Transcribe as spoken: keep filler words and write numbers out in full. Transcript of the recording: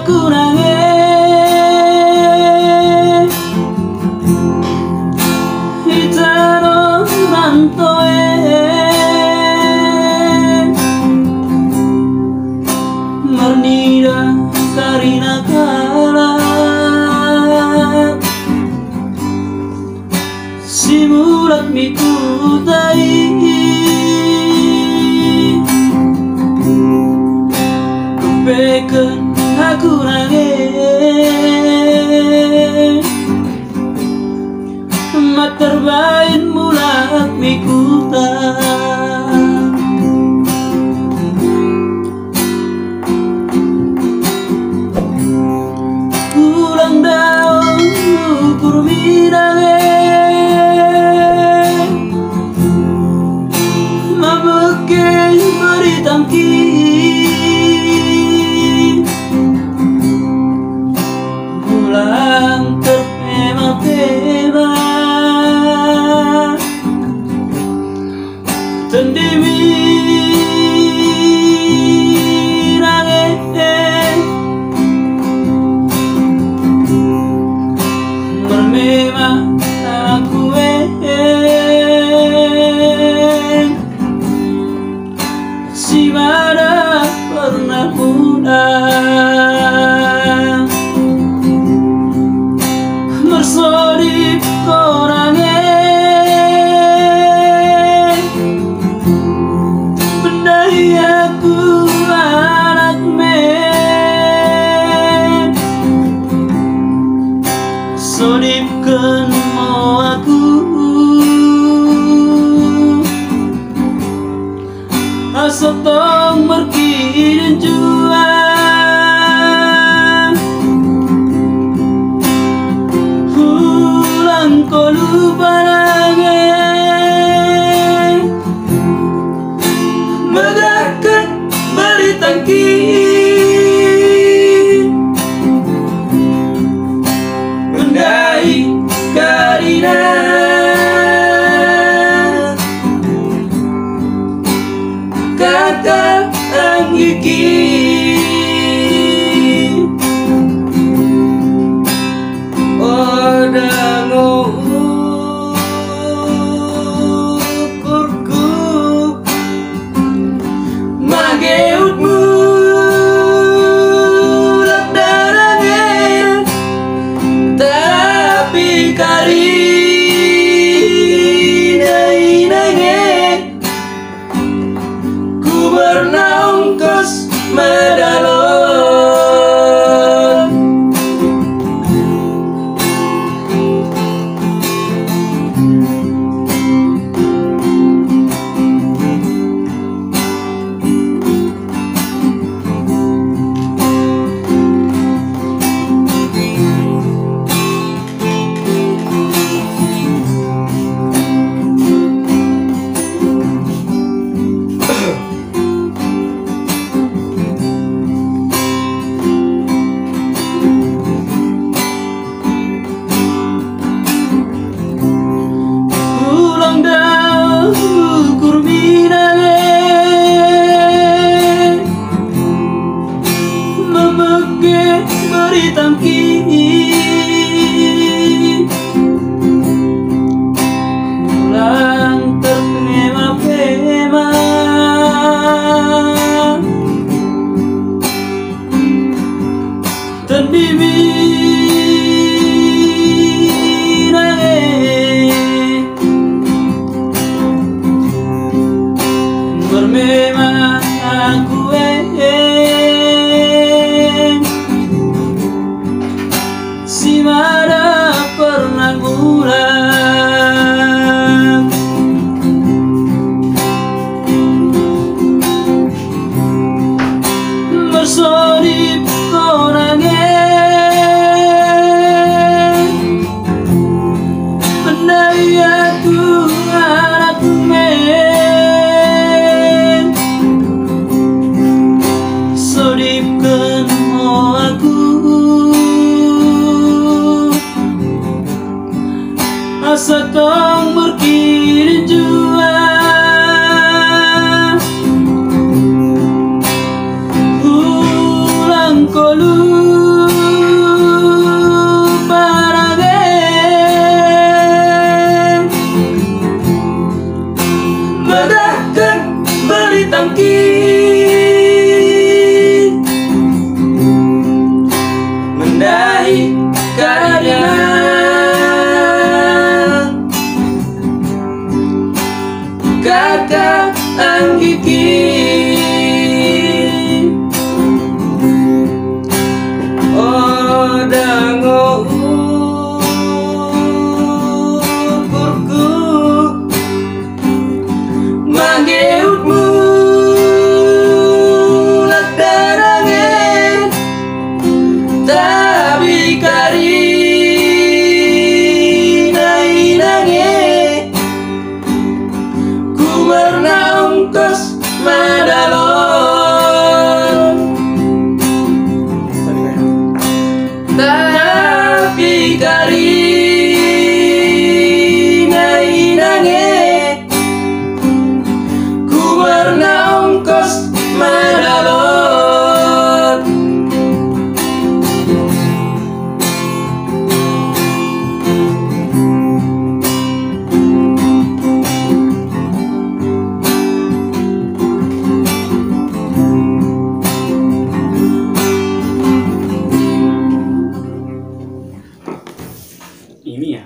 Aku nage i tanoh rantau en, mernida karina kalak si mulak mi kuta i. Kupekan aku nage, ma terbaing mulak mi kuta. Ulang dau ukur mi nage, mameke beritangki. Ulang terpema-pema. Tendi mi nage, mermema aku en, si mada pernah mulak. Mersodip ko nage, pendai aku anakmu en. Sodipken mo aku, asa tong merkidinjuan. Ulang ko lupa nage, megarken beritangki. Pendai karina kata anggiki. Oda ngo ukurku mage utmu lak darang en, tapi karina i nage ku bernaung kos madalon. Ulang dau ukur mi nage, memeke beritangki. Ulang terpema-pema. Tendi mi nage, mermema aku en, si mada pernah mulak. Mersodip ko nage, pendai aku anakmu en, sodipken mo aku, asa tong merkidinjuan. Ulang ko lu Mia.